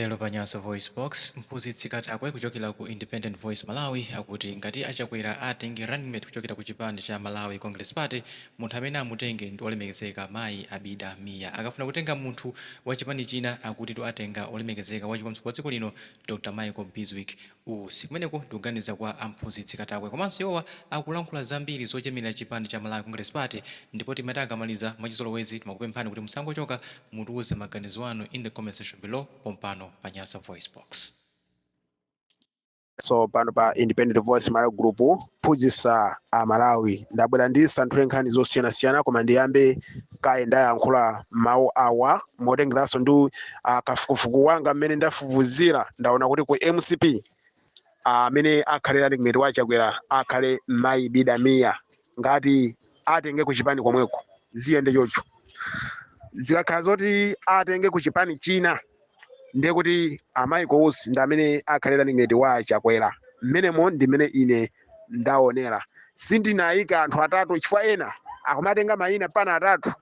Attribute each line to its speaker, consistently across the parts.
Speaker 1: Lero pa Nyasa VoiceBox, Mphunzitsi Katakwe kuchokera ku Independent Voice Malawi akuti ngati a Chakwera atenge running mate kuchokera ku chipani cha Malawi Congress Party, munthu amene amutenge ndi olemekezeka mayi Abida Mia. Akafuna kutenga munthu wa chipani china akutitu atenga olemekezeka wachiwiri kwa mtsogoleri wa dziko lino Dr Michael Bizwick Usi. Kumeneko ndikuganiza kwa a Mphunzitsi Katakwe. Komanso iwowa akulankhula zambiri zochemerera chipani cha Malawi Congress Party ndipo timati akamaliza mwachizolowezi timakupemphani kuti musangochoka mutiuze maganizo anu in the comment section below pompano pa Nyasa VoiceBox.
Speaker 2: So pano pa Independent Voice Malawi Group phunzitsa a Malawi, ndabwera ndi santhule nkhani zosiyanasiyana, koma ndiyambe kaye ndayankhula mawu awa motengeranso ndi kafukufuku wanga mmene ndafufuzira. Ndaona kuti ku MCP amene akhale running mate wa Chakwera akhale mayi Bida Mia. Ngati atenge ku chipani komweko ziyende chocho. Zikakhala zoti atenge ku chipani china, ndiye kuti a Michael Usi ndi amene akhale running mate wa Chakwera. Mmenemo ndi mmene ine ndaonera. Sindinayika anthu atatu chifukwa ena akumatenga mayina pana atatu,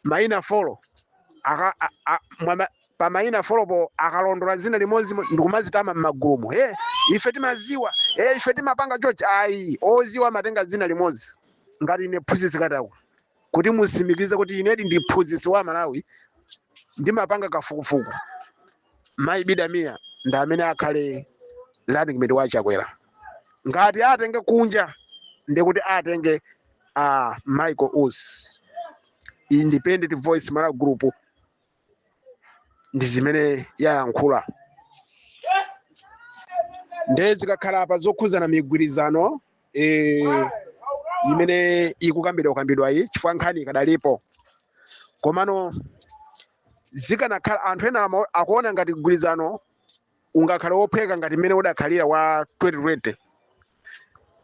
Speaker 2: mayina four aka pa mayina fourpo akalondola zina limodzi ndikumazitama m'magulumo, ife timaziwa, ife timapanga chochi. Ayi, oziwa amatenga zina limodzi. Ngati ine Phunzitsi Katakwe, kuti musimikize kuti inedi ndi phunzitsi wa Malawi, ndimapanga kafukufuku, mayi Bida Mia ndi amene akhale running mate wa Chakwera. Ngati atenge kunja, ndikuti atenge Michael Usi. Independent Voice Malawi Group ndi zimene yayankhula. Ndiye zikakhala apa zokhuzana migwirizano imene ikukambidwa kukambidwa iyi, chifukwa nkhani ikadalipo. Komano zikanakhala anthu ena akuona ngati mgwirizano ungakhale wophweka ngati mmene udakhalira wa 2020,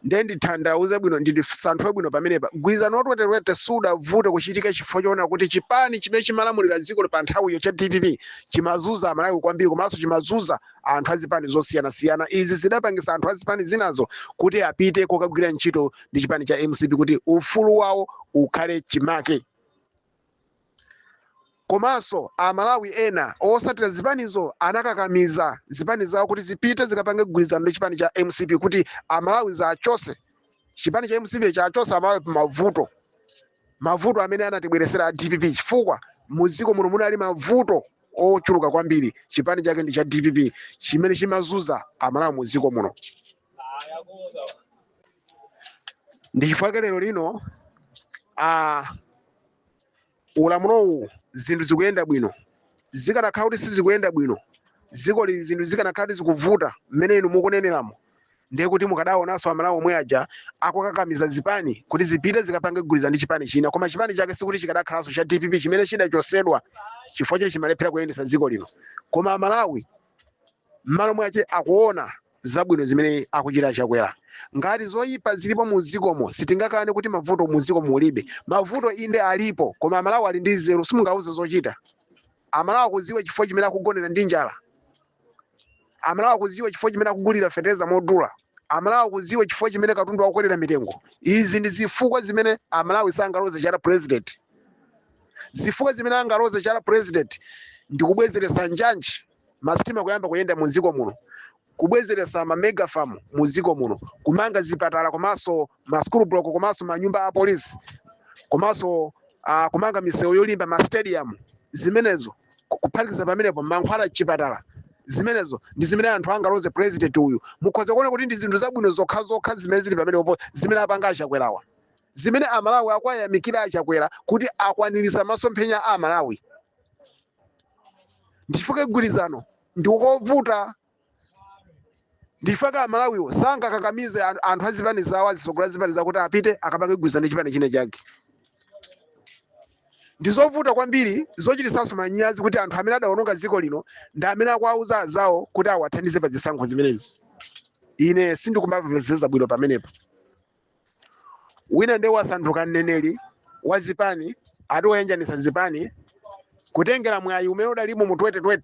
Speaker 2: ndiye ndithandauze bwino, ndisanthule bwino pamenepa. Mgwirizano wa 2020 sudavute kuchitika chifukwa choona kuti chipani chimene chimalamulira dziko pa nthawiyo cha DPP chimazunza Amalawi kwambiri, komanso chimazunza anthu azipani zosiyanasiyana. Izi zidapangisa anthu azipani zinazo kuti apite kokagwira ntchito ndi chipani cha MCP kuti ufulu wawo ukhale chimake. Komanso Amalawi ena osatira zipanizo anakakamiza zipani zawo kuti zipite zikapange mgwirizano ndi chipani cha MCP kuti Amalawi zachose chipani cha MCP, chachose Amalawi pamavuto, mavuto amene anatibweresera a DPP, chifukwa muziko muno munali mavuto ochuluka kwambiri. Chipani chake ndi cha DPP chimene chimazunza Amalawi muziko muno. Ndi chifukwa lero lino ulamulowu zinthu zikuyenda bwino. Zikanakhala kuti sizikuyenda bwino dziko li, zinthu zikanakhala kuti zikuvuta mmene inu mukuneneramo, ndiye kuti mukadaonanso Amalawi omwe aja akukakamiza zipani kuti zipite zikapange mgwirizano ndi chipani china. Koma chipani chake sikuti chikadakhalanso cha DPP chimene chidachosedwa chifukwa choti chimalephera kuyendetsa dziko lino. Koma Amalawi m'malo mwache akuona zabwino zimene akuchita Chakwera. Ngati zoyipa zilipo mu dzikomo, sitingakane kuti mavuto mu dziko mulibe. Mavuto inde alipo, koma Amalawi ali ndi nzeru, simungauze zochita. Amalawi akudziwa chifukwa chimene akugonera ndi njala. Amalawi akudziwa chifukwa chimene akugulira fetereza modula. Amalawi akudziwa chifukwa chimene katundu akukwerera mitengo. Izi ndi zifukwa zimene Amalawi sangaloze chala president. Zifukwa zimene angaloze chala president ndi kubwezeretsa njanji, masitima kuyamba kuyenda mu dziko muno, kubwezeretsa ma mega farm mu dziko muno, kumanga zipatala komanso ma school block komanso manyumba a polisi, komanso kumanga misewu yolimba, ma stadium. Zimenezo, kuphatikiza pamenepo mankhwala chipatala, zimenezo ndi zimene anthu angaloze president uyu. Mukhoza kuona kuti ndi zinthu zabwino zokhazokha zimene zili pamenepo, zimene apanga Achakwerawa, zimene Amalawi akuwayamikira Achakwera kuti akwanirisa masomphenya a Amalawi. Ndichifukwa mgwirizano ndikovuta. Ndifaka Amalawiwo sangakakamize anthu azipani zawo, azisogolera zipani zawo kuti apite akapange mgwirizano ndi chipani china chake. Ndizovuta kwambiri, zochitisanso manyazi kuti anthu amene adawononga dziko lino ndi amene akuwauza azawo kuti awathandize pa zisankho zimenezi. Ine sindikumamvetsetsa bwino pamenepo. Wina ndiye wasanduka mneneri wa zipani, ati woyanjanisa zipani, kutengera mwayi umene udalimo mu 2020,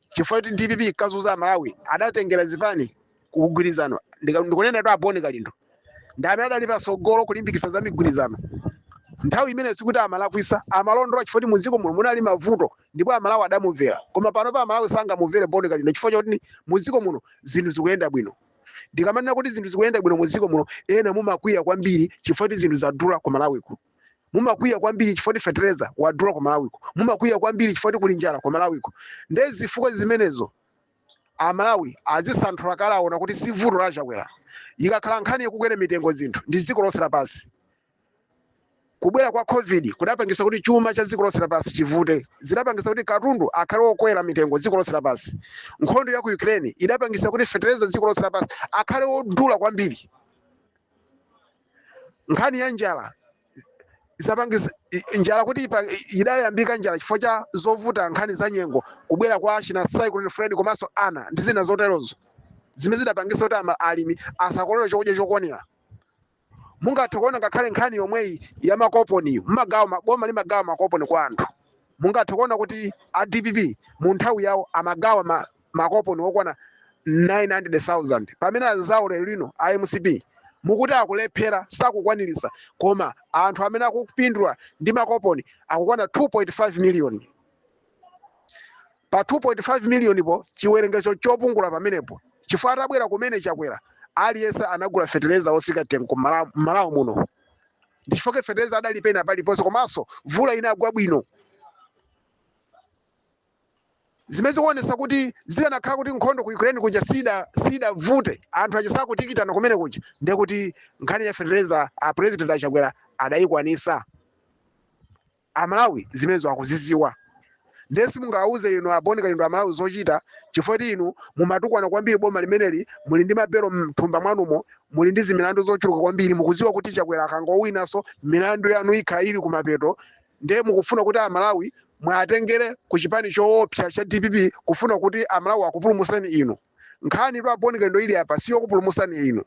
Speaker 2: chifukwa kuti DPP ikazuza Amalawi, adatengera zipani kugwirizano. Ndikunena tu a Bon Kalindo ndi amene adali patsogolo kulimbikitsa za migwirizano. Nthawi imene sikuti amalakwisa, amalondola chifukwa kuti muziko muno munali mavuto ndipo Amalawi adamumvera. Koma panopa Amalawi sangamumvere Bon Kalindo chifukwa choti muziko muno zinthu zikuyenda bwino. Ndikamanena kuti zinthu zikuyenda bwino muziko muno, ena mumakwiya kwambiri chifukwa kuti zinthu zadula ku Malawiko. Mumakwiya kwambiri chifukwa kuti fetereza wadula ku Malawiko. Mumakwiya kwambiri chifukwa kuti kuli njala ku Malawiko. Nde zifukwa zimenezo Amalawi azisanthula kale, aona kuti si vuto la Chakwera. Ikakhala nkhani yokukwera mitengo zinthu ndi dziko lonse lapansi. Kubwera kwa Covid kudapangisa kuti chuma cha dziko lonse lapansi chivute, zidapangisa kuti katundu akhale wokwera mitengo dziko lonse lapansi. Nkhondo ya ku Ukraine idapangisa kuti fetereza dziko lonse lapansi akhale wodula kwambiri. Nkhani ya njala zapangisa njala kuti idayambika njala chifukwa cha zovuta, nkhani za nyengo, kubwera kwa china Cyclone Freddy komanso Ana ndi zina zoterozo, zimene zidapangisa kuti alimi asakolole chakudya chokwanira. Mungathe kuona ngakhale nkhani yomweyi ya makoponiyo, mmagawa boma limagawa makoponi kwa anthu. Mungathe kuona kuti a DPP mu nthawi yawo amagawa makoponi okwana 900,000, pamene anzawo lero lino a MCP mukuti akulephera, sakukwanirisa, koma anthu amene akupindula ndi makoponi akukwana 2.5 million. Pa 2.5 million po chiwerengero chopungula pamenepo, chifukwa atabwera kumene Chakwera, aliyense anagula fetereza osika mtengo m'Malawi muno. Ndi chifukwa fetereza adali pena paliponse, komanso mvula inagwa bwino, zimene zikuonesa kuti zikanakhala kuti nkhondo ku Ukraine kuja sidavute, anthu achisakutikitana kumene kuja, ndiye kuti nkhani ya fetereza a President aChakwera adayikwanisa. Amalawi zimenezo akuziziwa. Ndiye simungawuze inu a Bon Kalindo Amalawi zochita, chifukwa kuti inu mumatukwana kwambiri boma limeneli, muli ndi mabelo mthumba mwanumo, muli ndi zimilandu zochuluka kwambiri. Mukuziwa kuti Chakwera akangowinanso, milandu yanu ikhala ili kumapeto. Ndiye mukufuna kuti Amalawi mwatengere ku chipani choopsa cha DPP, kufuna kuti Amalawi akupulumuseni inu. Nkhani tu a Bon Kalindo ili apa siyokupulumusani inu.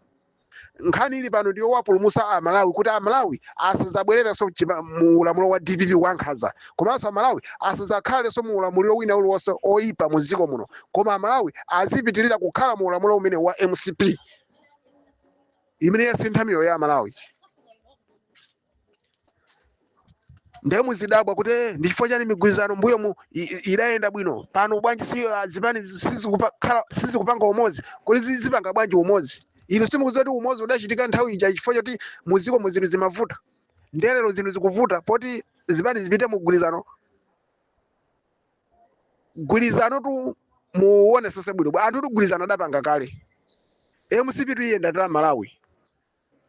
Speaker 2: Nkhani ili pano ndiyo wapulumusa Amalawi, kuti Amalawi asadzabwererenso mu ulamuliro wa DPP wankhanza, komanso Amalawi asadzakhalenso mu ulamuliro wina uliwonse oyipa mu dziko muno, koma Amalawi azipitirira kukhala mu ulamuliro umene wa MCP imene yasintha miyoyo ya Amalawi. Ndiye muzidabwa kuti ndi chifukwa chani migwirizano mbuyo mu idayenda bwino, pano bwanji si zipani sizikupanga umodzi? Kuti zipanga bwanji umodzi? Inu simukudziwa kuti umodzi udachitika nthawi ija chifukwa choti muziko mu zinthu zimavuta. Ndiye lero zinthu zikuvuta poti zipani zipite mu gwirizano. Gwirizano tu muonesese bwino anthu tu gwirizano adapanga kale. MCP tuyenda tala Malawi.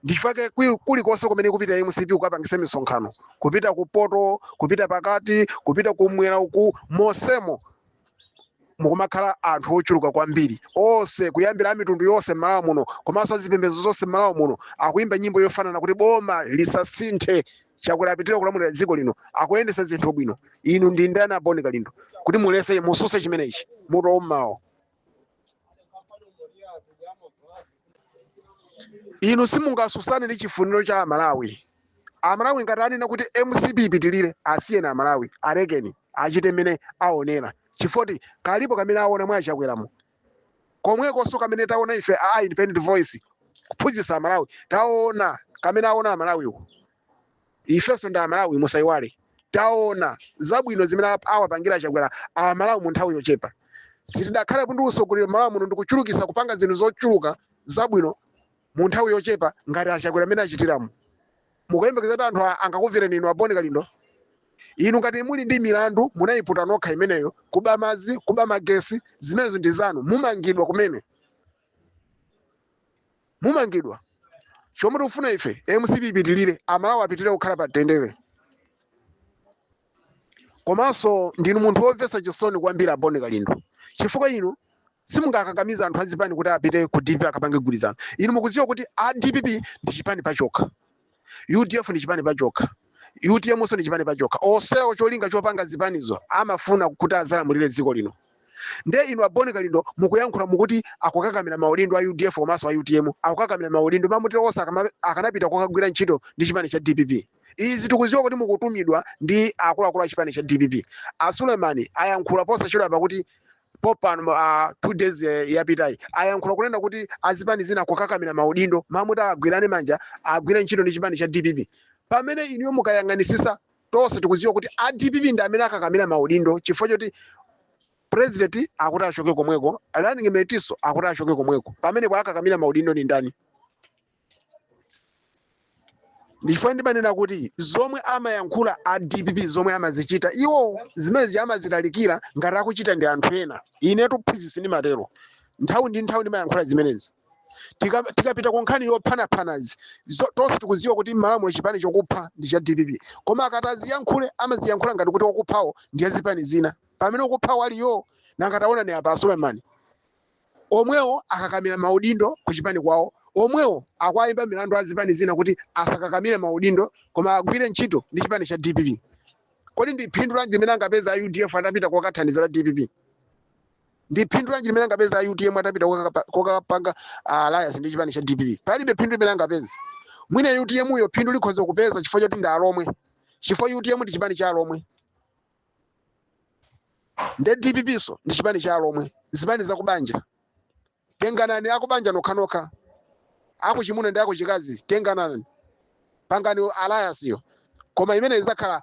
Speaker 2: Ndichifukwa kulikonse kumene kupita MCP kukapangisa misonkhano, kupita kupoto, kupita pakati, kupita kumwera uku, mosemo mukumakhala anthu ochuluka kwambiri, onse kuyambira amitundu yonse m'Malawi muno komanso azipembedzo zonse m'Malawi muno, akuyimba nyimbo yofanana kuti boma lisasinthe, Chakwera apitirire kulamulira dziko lino, akuyendesa zinthu bwino. Inu ndi ndani a Bon Kalindo kuti mulese, mususe chimenechi? Mutu waumawo. Inu simungasusane ndi chifuniro cha Amalawi. Amalawi ngati anena kuti MCP ipitirire, asiyeni Amalawi, alekeni achite mmene aonera, chifukwa kalipo kamene aona mwa Chakweramo komwekonso kamene taona ife a Independent Voice kuphunzitsa Amalawi. Taona kamene aona Amalawiwo. Ifenso ndi Amalawi, musayiwale. Taona zabwino zimene awapangira Chakwera Amalawi mu nthawi yochepa. Sitidakhalepo ndi utsogoleri m'Malawi muno ndikuchulukisa kupanga zinthu zochuluka zabwino mu nthawi yochepa ngati aChakwera amene achitiramo. Mukuyembekeza kuti anthu angakumvereni inu a Bon Kalindo? Inu ngati muli ndi milandu, munayiputa nokha imeneyo, kuba madzi, kuba magesi, zimenezo ndi zanu, mumangidwa kumene, mumangidwa. Chomwe tikufuna ife, MCP ipitirire, Amalawi apitirire kukhala pa mtendere. Komanso ndinu munthu womvetsa chisoni kwambiri a Bon Kalindo, chifukwa inu simungakakamiza anthu azipani kuti apite ku DPP akapange gwirizano. Inu mukudziwa kuti a DPP ndi chipani pachokha, UDF ndi chipani pachokha, UTM nso ndi chipani pachokha. Onsewo cholinga chopanga zipanizo amafuna kuti azalamulire dziko lino. Nde inu a Bon Kalindo mukuyankhula mukuti akukakamira maudindo a UDF komanso a UTM akukakamira maudindo, mamutero onse akanapita kukagwira ntchito ndi chipani cha DPP. Izi tikuziwa kuti mukutumidwa ndi akuluakulu a chipani cha DPP. A Suleiman ayankhula posachedwa pakuti popano 2 days yapitayi ayankhula kunena kuti azipani zina kukakamira maudindo, mamuti agwirane manja, agwire ntchito ndi chipani cha DPP. Pamene inuyo mukayang'anisisa, tonse tikuziwa kuti a DPP ndi amene akakamira maudindo, chifukwa choti president akuti achoke komweko, running mate so akuti achoke komweko. Pamene akakamira maudindo ndi ndani? Ndifuna ndimanena kuti zomwe amayankhula a DPP, zomwe amazichita iwo, zimene amazilalikira ngati akuchita ndi anthu ena. Inetu phunzitsi ndimatero, nthawi ndi nthawi ndimayankhula zimenezi. Tikapita ku nkhani yophanaphanazi, tonse tikuziwa kuti m'Malawi chipani chokupha ndi cha DPP, koma akati aziyankhule amaziyankhula ngati kuti okuphawo ndi azipani zina, pamene okuphawo aliyo. Nanga ni apa Suleiman omwewo akakamira maudindo ku chipani kwawo, omwewo akuayimba milandu azipani zina kuti asakakamire maudindo koma agwire ntchito ndi chipani cha DPP. Kodi ndi phindu lanji limene angapeza a UDF atapita kokathandizira DPP? Ndi phindu lanji limene angapeza a UTM atapita kokapanga alliance ndi chipani cha DPP? Palibe phindu limene angapeza. Mwina UTM yo phindu likhoza kupeza chifukwa choti ndi alomwe, chifukwa UTM ndi chipani cha alomwe, nde DPP so ndi chipani cha alomwe. Zipani zakubanja, tenganani akubanja nokhanokha, akuchimuna ndi akuchikazi, tenganani, pangani alliance yo, koma imene izakhala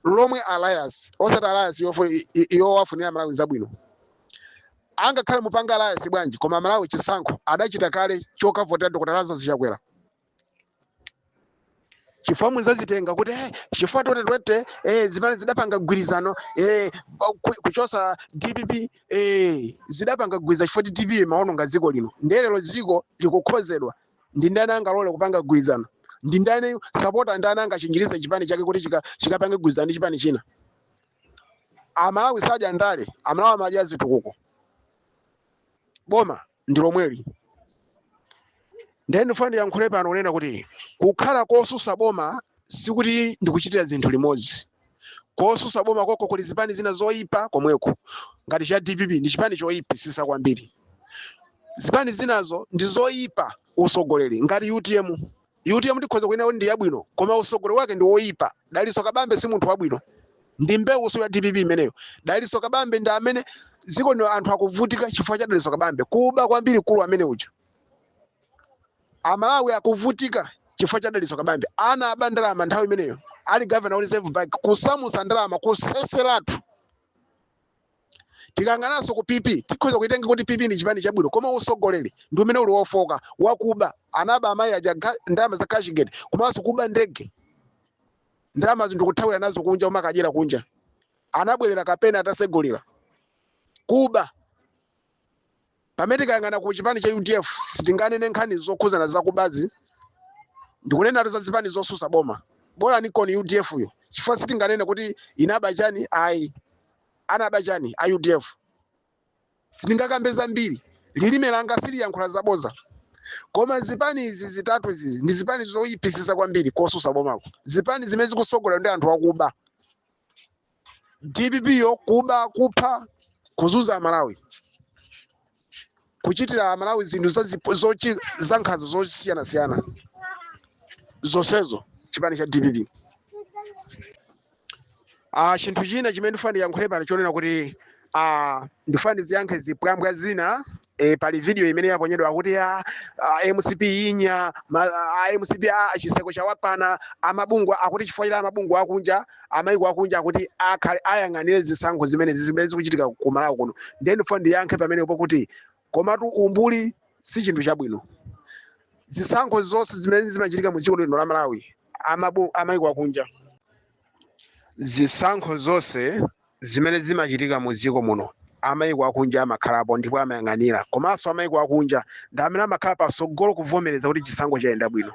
Speaker 2: lomwe alliance, osati alliance yowafunira Malawi zabwino. Angakhale mupanga alliance bwanji, koma Malawi chisankho adachita kale chokavotera Dr. Lazarus Chakwera, chifukwa muzazitenga kuti chifukwa 2020 zimene zidapanga mgwirizano kuchosa DPP, zidapanga mgwirizano chifukwa kuti DPP imaononga dziko lino. Ndelero dziko likukhozedwa, ndi ndani angalole kupanga mgwirizano? Ndi ndani sapota? Ndani angachinjirize chipani chake kuti chikapange mgwirizano ndi chipani china? Amalawi sadya ndale, Amalawi amadya zitukuko. Boma ndi lomweli. Ndiye ndifuna ndiyankhule pano kunena kuti kukhala kosusa boma sikuti ndikuchitira zinthu limodzi. Kosusa boma koko kuli zipani zina zoyipa komweko, ngati cha DPP ndi chipani choyipisisa kwambiri. Zipani zinazo ndi zoyipa usogoleri, ngati UTM. UTM tikhoza kunena kuti ndi yabwino, koma usogoleri wake ndi woyipa. Daliso Kabambe si munthu wabwino, ndi mbewuso ya DPP imeneyo. Daliso Kabambe ndi amene dziko lino anthu akuvutika chifukwa cha Daliso Kabambe, kuba kwambiri kulu amene uja. Amalawi akuvutika chifukwa cha Daliso Kabambe. Ana aba ndalama nthawi imeneyo ali governor wa Reserve Bank, kusamusa ndalama, kuseseratu. Tikang'ananso ku PP, tikhoza kuitenga kuti PP ndi chipani chabwino, koma usogoleri ndi umene uli wofoka, wakuba. Anaba amayi aja ndalama za Cashgate, komanso kuba ndege, ndalama zinthu kuthawira nazo kunja, umakadyera kunja. Anabwerera kapena atasegulira kuba. Pamene tikayang'ana ku chipani cha UDF, sitinganene nkhani zokhuzana zakubazi. Ndikunenatu za zipani zosusa boma, bola nikoni UDF yo, chifukwa sitinganene kuti inaba chani. Ayi, anaba chani a UDF? Sitingakambe zambiri, lilime langa siliyankhula zaboza. Koma zipani izi zitatu izizi ndi zipani zoyipisisa kwambiri kosusa bomako, zipani zimene zikusogola ndi anthu akuba. DPP yo kuba, kupha, kuzuza Amalawi, kuchitira Amalawi zinthu za nkhanza zosiyanasiyana, zonsezo chipani cha DPP. Chinthu china chimene ndifuna ndiyankhule pano chonena kuti ndifuna ndiziyankhe zipwambwa zina. Pali video imene yaponyedwa kuti MCP inya MCP, chiseko chawapana amabungwa, akuti chifukwa cha amabungwa akunja, amaiko akunja, akuti akhale ayang'anire zisankho zimene zikuchitika ku Malawi kuno. Ndiye ndifuna ndiyankhe pamenepo kuti komatu umbuli si chinthu chabwino. Zisankho zonse zimene zimachitika mu dziko lino la Malawi, amaiko akunja, zisankho zonse zimene zimachitika mu dziko muno, amaiko akunja amakhalapo ndipo amayang'anira. Komanso amaiko akunja ndi amene amakhala patsogolo kuvomereza kuti chisankho chayenda bwino,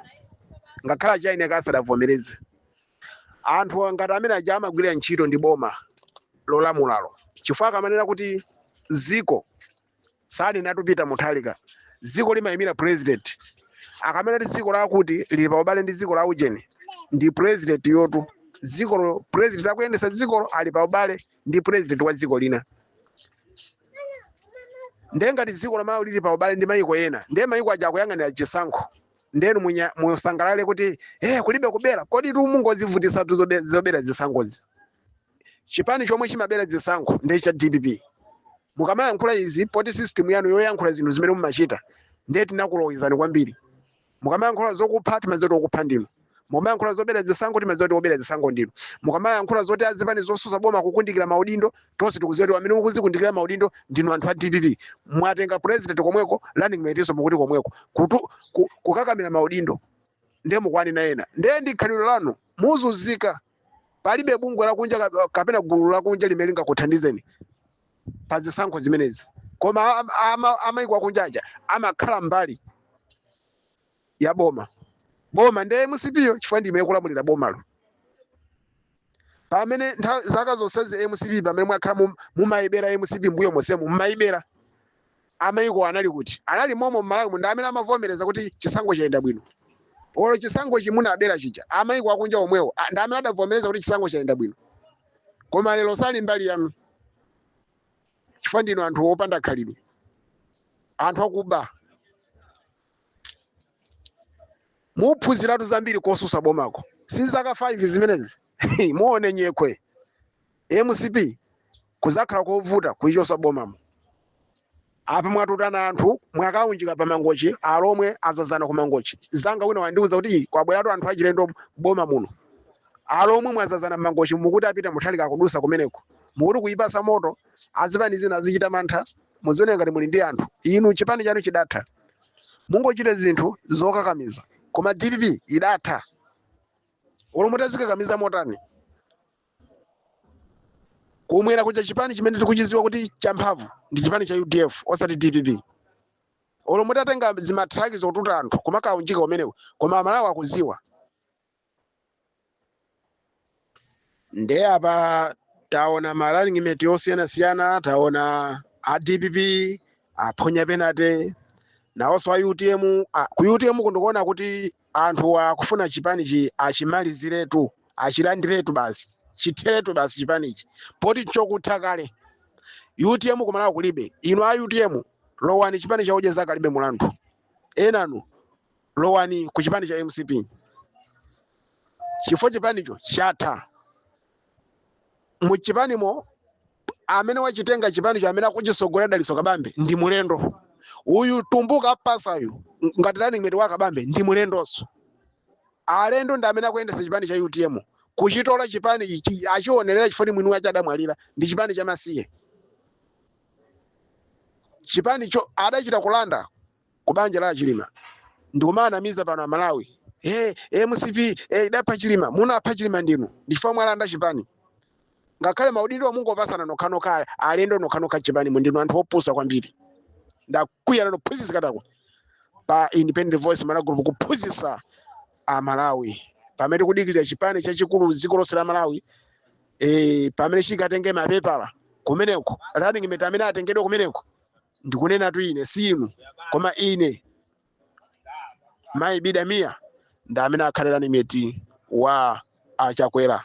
Speaker 2: ngakhale chayineka asadavomereze. Anthu ngati amene aja amagwira ntchito ndi boma lolamulalo, chifukwa akamanena kuti ziko, sanena Peter Mutharika, dziko limayimira president. Akamene kuti dziko lakuti lili pa ubale ndi dziko la ujeni, ndi president yotu dzikolo, president akuyendesa dzikolo ali pa ubale ndi president wa dziko lina. Ndiye ngati dziko la Malawi lili pa ubale ndi mayiko ena, ndiye mayiko aja akuyang'anira chisankho, ndenu musangalale kuti kulibe kubera. Kodi tu mungozivutisa tu zobera zisankhozi? Chipani chomwe chimabera zisankho ndi cha DPP. Mukamayankhula izi, poti system yanu yoyankhula zinthu zimene mumachita, ndiye tinakulowezani kwambiri. Mukamayankhula zokupha, timadziwa kuti okupha ndinu. Mukamayankhula zobera zisankho, timadziwa kuti obera zisankho ndinu. Mukamayankhula zoti azipani zosusa boma kukundikira maudindo, tonse tikudziwa kuti amene mukuzikundikira maudindo ndinu anthu a DPP. Mwatenga president komweko, running mate nso mukuti komweko, kukakamira maudindo. Ndiye mukwanena ena, ndiye ndi khalidwe lanu, muzunzika. Palibe bungwe lakunja kapena gulu lakunja limene lingakuthandizeni pa zisankho zimenezi, koma amaiko akunjaja amakhala mbali ya boma. Boma ndiye MCP yo, chifukwa ndi imene ikulamulira bomalo. Pamene nthawi zaka zonsezi MCP, pamene mwakhala mumayibera MCP mbuyo monsemu, mumayibera, amaiko anali kuti? Anali momo mmalawi ndi amene amavomereza kuti chisankho chayenda bwino. Olo chisankho chimunabera chija, amaiko akunja omwewo ndi amene adavomereza kuti chisankho chayenda bwino. Koma lero sali mbali yanu, chifukwa ndinu anthu opanda khalidwe, anthu akuba. Muphunziratu zambiri kosusa bomako. Si zaka 5 zimenezi, muone nyekhwe. MCP kuzakhala kovuta kuichosa bomamo. Apa mwatutana anthu, mwakaunjika pa Mangochi, alomwe azazana ku Mangochi. Zanga wina wandiuza kuti kwabweratu anthu achilendo boma muno. Alomwe mwazazana Mangochi, mukuti apita Mutharika akudusa kumeneko, mukuti kuipasa moto, azipani zina azichita mantha. Muzione ngati muli ndi anthu. Inu chipani chanu chidatha, mungochita zinthu zokakamiza, koma DPP idatha, olo mutazikakamiza motani. Kumwera kuja, chipani chimene tikuchiziwa kuti champhamvu ndi chipani cha UDF, osati DPP. Olo mutatenga zimatraki zotuta anthu kumakaunjika kumeneko, koma Amalawi akuziwa. Nde apa taona ma running mate osiyanasiyana. Taona a DPP aphonya penalty, nawonso a UTM. Ku UTM kundikuona kuti anthu akufuna chipanichi achimaliziretu, achilandiretu basi, chitheretu basi chipanichi, poti chokutha kale. UTM kumalawi kulibe. Inu a UTM, lowani chipani cha Odya Zake Alibe Mulandu. Enanu lowani ku chipani cha MCP, chifukwa chipanicho chatha. Muchipanimo amene wachitenga chipanicho, amene akuchisogolera, Dalitso Kabambe, ndi mulendo. Uyu Tumbuka apasayu ngati running mate wa Kabambe ndi mulendonso. Alendo ndi amene akuyendetsa chipani cha UTM, kuchitola chipani ichi achionerera, chifukwa mwini wache adamwalira. Ndi chipani cha masiye chipanicho, adachita kulanda ku banja la Chilima. Ndikumanamiza pano Amalawi, hey, MCP, hey, idapha Chilima. Munapha Chilima ndinu, ndichifukwa mwalanda chipani. Ngakhale maudindo mungopasana nokhanokha, alendo nokhanokha chipani. Ndinu anthu opusa kwambiri. Ndakwiya nano. Phunzitsa Katakwe pa Independent Voice Malawi Group, kuphunzitsa Amalawi pamene tikudikirira chipani chachikulu dziko lonse la Malawi, pamene chikatenge mapepala kumeneko, running mate amene atengedwe kumeneko, ndikunena tu ine, si inu, koma ine, Mayi Bida Mia ndi amene akhale running mate wa Achakwera.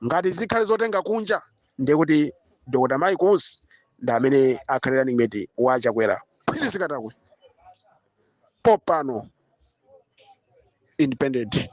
Speaker 2: Ngati zikhale zotenga kunja, ndiye kuti Dr. Michael Usi ndi amene akhale running mate wa Achakwera. Phunzitsi Katakwe popano, Independent.